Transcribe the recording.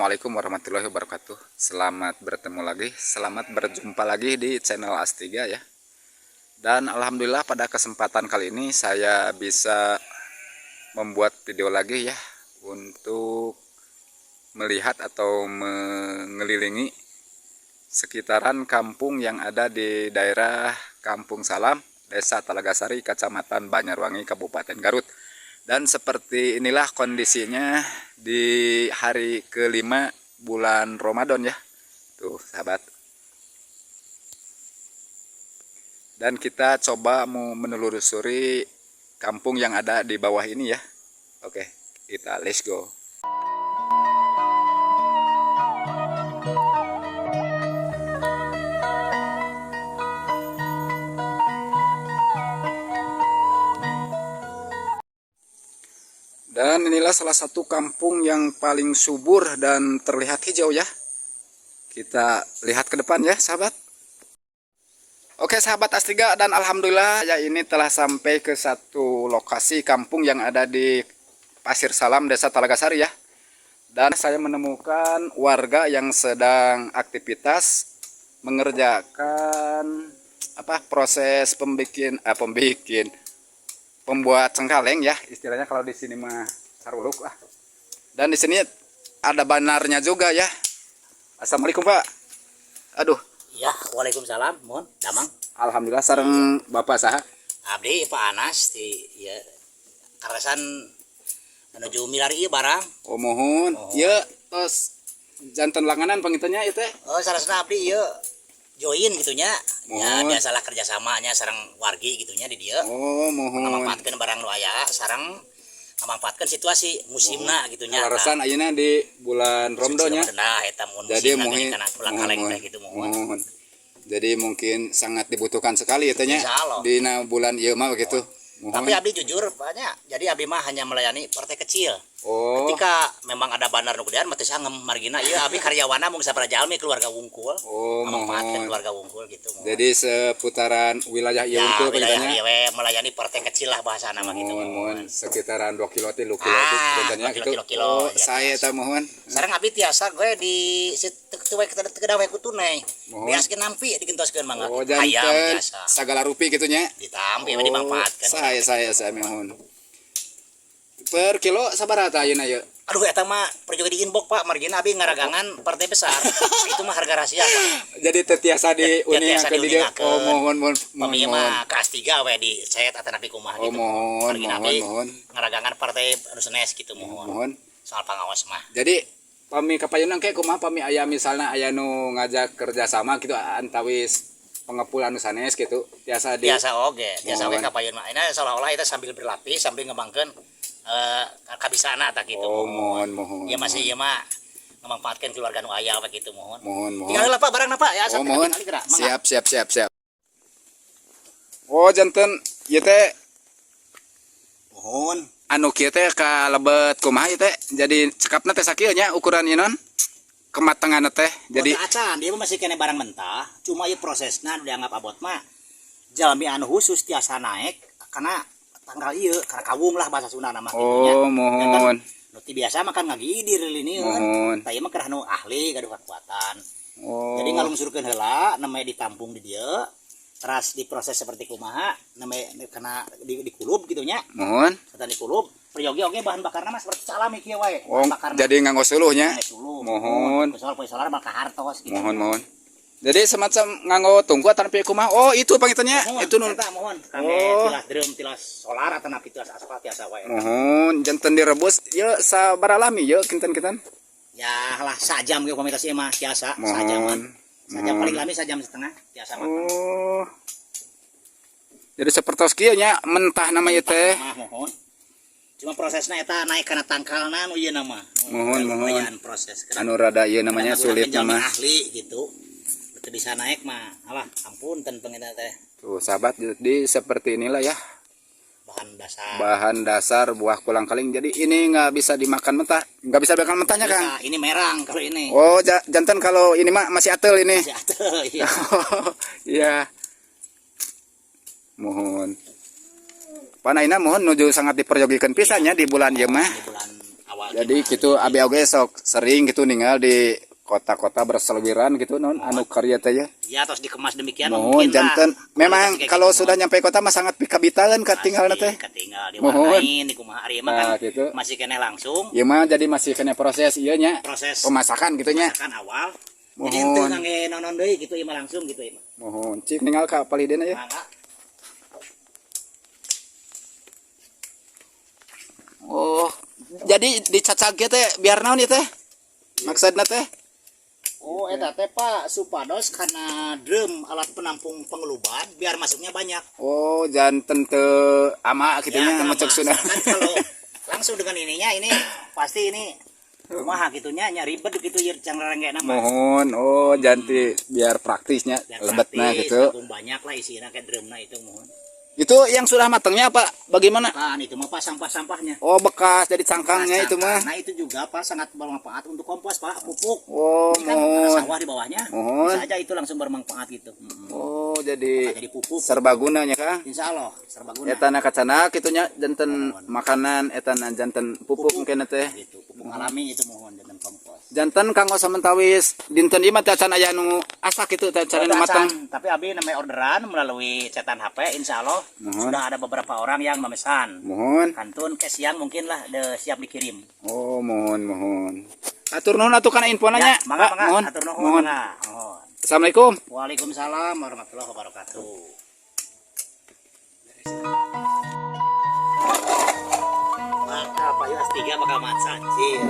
Assalamualaikum warahmatullahi wabarakatuh. Selamat bertemu lagi, selamat berjumpa lagi di channel Astiga ya. Dan alhamdulillah pada kesempatan kali ini saya bisa membuat video lagi ya, untuk melihat atau mengelilingi sekitaran kampung yang ada di daerah Kampung Salam, Desa Talagasari, Kecamatan Banjarwangi, Kabupaten Garut. Dan seperti inilah kondisinya di hari kelima bulan Ramadan ya. Tuh sahabat. Dan kita coba mau menelusuri kampung yang ada di bawah ini ya. Oke, kita let's go. Dan inilah salah satu kampung yang paling subur dan terlihat hijau ya. Kita lihat ke depan ya sahabat. Oke sahabat Astiga, dan alhamdulillah ya ini telah sampai ke satu lokasi kampung yang ada di Pasir Salam, Desa Talagasari ya. Dan saya menemukan warga yang sedang aktivitas mengerjakan apa proses pembuat cengkaleng ya, istilahnya kalau di sini mah saruluk lah. Dan di sini ada banarnya juga ya. Assalamualaikum Pak. Aduh. Ya, waalaikumsalam, mohon damang. Alhamdulillah sareng Bapak saha? Abdi Pak Anas di ya karasan menuju milari ieu barang. Oh mohon. Ya tos janten langganan panginten nya ieu teh. Oh, sarasna abdi ieu join gitunya. Ya Mohon. Biasalah kerjasamanya sareng wargi gitunya di dieu. Oh mohon. Ngamanfaatkeun barang nu aya sareng ngamanfaatkeun situasi musimna gitunya. Kaleresan ayeuna di bulan Ramadan nya. Nah, eta mun Jadi musimna muhin geuning kana pulang kaleng teh gitu mohon. mohon. Jadi mungkin sangat dibutuhkan sekali ya teh nya Insya Allah. di bulan ieu mah begitu. Mohon. Tapi abdi jujur banyak. Jadi abdi mah hanya melayani partai kecil. Oh. Ketika memang ada bandar nu gedean mah teu sangem margina ieu abdi karyawana mung sabaraha jalmi keluarga wungkul. Oh, memanfaatkan mohon. Keluarga wungkul gitu mohon. Jadi seputaran wilayah ieu ya, wungkul wilayah panginten nya. ieu we melayani partai kecil lah bahasa nama gitu. Mohon, mohon sekitaran 2 kilo 3 kilo Ah, itu 2 kilo, gitu. kilo, kilo, Oh, ya, saya biasa. eta mohon. Sareng abdi tiasa gue di teu we teu we ku tunai. Mohon. Beas ge nampi digentoskeun mangga. Oh, Hayam janten biasa. Sagala rupi gitu nya. Ditampi we dimanfaatkeun. Saya mohon. Per kilo sabaraha tah ayeuna ieu? Aduh, eta mah perlu di inbox Pak, margina abdi ngaragangan partai besar. Itu mah harga rahasia Pak. Jadi teu tiasa Teu tiasa diuningakeun di dieu. diuningakeun. Oh, mohon mohon mohon. Pami Mohon. mah ka S3 we di chat atau napi kumaha Oh, gitu. mohon, Margina mohon, abdi mohon. ngaragangan partai anu sanes gitu mohon. Mohon. Soal pangaos mah. Jadi pami kapayunan ke kumaha pami aya misalnya aya nu ngajak kerjasama gitu antawis pengepul anu sanes gitu tiasa di Biasa oge, biasa oge Mohon. kapayun mah. Ini seolah-olah kita sambil berlatih sambil ngembangkeun kabisana tah gitu. Oh, mohon mohon. Ya masih ieu mah memanfaatkan keluarga nu aya apa gitu mohon. Mohon mohon. Tinggal heula Pak barang Pak ya Oh, sampai mohon. kali gerak. Mangga. Siap siap siap siap. Oh, janten ieu teh Mohon. Anu kieu teh ka lebet kumaha ieu teh? Jadi cekapna teh sakieu nya ukuran ieu non? Kematangan teh. Jadi Jadi acan dia mah masih kena barang mentah, cuma ieu prosesna dianggap abot mah jalmi anu khusus tiasa naik karena tanggal ieu karena kawung lah bahasa Sunda nama gitu nya. Oh, mohon. Nu ti biasa mah kan ngagidir ini kan. Mohon. Tah ieu mah kerah nu ahli gaduh kekuatan. Oh. Jadi ngalungsurkeun heula namanya ditampung di dieu, teras diproses seperti kumaha namanya kena dikulub gitu nya. Mohon. Kata dikulub, peryogi oge bahan bakarna mah seperti salami kieu wae. Oh, Bahan bakarna. jadi nganggo suluhnya. Suluh. Mohon. Soal poe solar mah kahartos gitu. Mohon mohon. Jadi semacam nganggo tungku atau kumaha? Oh, itu panginten nya. Mohon, Itu nun. eta mohon. Kangge Oh. tilas drum, tilas solar atau napi tilas aspal tiasa wae. Mohon janten direbus ye sabaraha lami ye kinten-kinten? Ya lah sajam ge upami ieu mah tiasa Mohon. sajaman. Sajam Mohon. paling lami sajam setengah tiasa matang. Oh. Jadi sepertos kieu nya mentah nama ieu teh. Mah mohon. Cuma prosesnya eta naik kana tangkalna nu ieu nama. Mohon, mohon. Lumayan proses. Anu rada ieu namanya sulit nama nama. Ahli gitu. Teu bisa naik mah alah ampun ten panginten teh Tuh sahabat, jadi seperti inilah ya bahan dasar. Bahan dasar buah kolang kaling. Jadi ini nggak bisa dimakan mentah, nggak bisa dimakan mentahnya Kang. Bisa, ini merang kalau ini. Oh, jantan kalau ini mah masih atel ini. Masih atuh, iya. Iya. Mohon. Panaina mohon nuju sangat diperyogikan pisan nya di bulan ieu mah. Di bulan awal awal. Jadi gitu abi oge sok sering gitu ningal di kota-kota berseliweran gitu non anu karya teh ya. Ya, terus dikemas demikian Mohon mungkin lah. janten memang Kualitas kayak kalau gitu, sudah nyampe kota mah sangat pikabitaeun katinggalna teh. Ketinggal Mohon. diwarnain di kumaha ari mah kan Nah, gitu. masih keneh langsung Ieu mah jadi masih kena proses ieu nya proses pemasakan gitu nya. masakan awal. Jadi Mohon. henteu ngangge nonon deui gitu ieu mah, langsung gitu ieu mah. Mohon cik ningal ka palidena ya. Mangga. Oh, jadi dicacag ge teh biar naon ieu teh? Maksudna teh? Oh, eta teh, Pak, supados karena drum alat penampung pengeluban biar masuknya banyak. Oh, janten teu ama kitu nya Ya, mun cek Sunda. Kan kalau langsung dengan ininya ini pasti ini kumaha gitunya nya, ribet gitu ya cangrengge mah. Mohon, oh janti biar praktisnya Biar lebetna praktis, gitu. tabung banyak lah isinya kayak drumna itu, mohon. Itu yang sudah matangnya apa? Bagaimana? Kan itu mah, Pak, sampah-sampahnya. Oh, bekas jadi cangkangnya itu mah. Nah, itu juga, Pak, sangat bermanfaat untuk kompos, Pak, pupuk. Oh, Ini kan ada mohon. sawah di bawahnya. Mohon. Bisa aja itu langsung bermanfaat gitu. Oh, jadi Jadi pupuk. serbagunanya kah? Insya Allah serbaguna. Eta na kacana kitu nya janten makanan, eta na janten pupuk mungkin teh. Gitu, pupuk alami itu, mohon, janten kompos. Janten kanggo samentawis dinten ieu mah teh acan aya nu asak gitu teh acan anu matang. Acan, tapi abi namanya orderan melalui chatan HP, insya Allah Mohon. sudah ada beberapa orang yang memesan. Mohon. Kantun ke siang mungkin lah de, siap dikirim. Oh, mohon mohon. Atur nuhun atuh kana infona nya. Ya, mangga Pak, mangga, mohon. atur nuhun, Mohon. mangga. Mohon. Assalamualaikum. Waalaikumsalam warahmatullahi wabarakatuh. Mantap, ayo S3 bakal maca. Cil.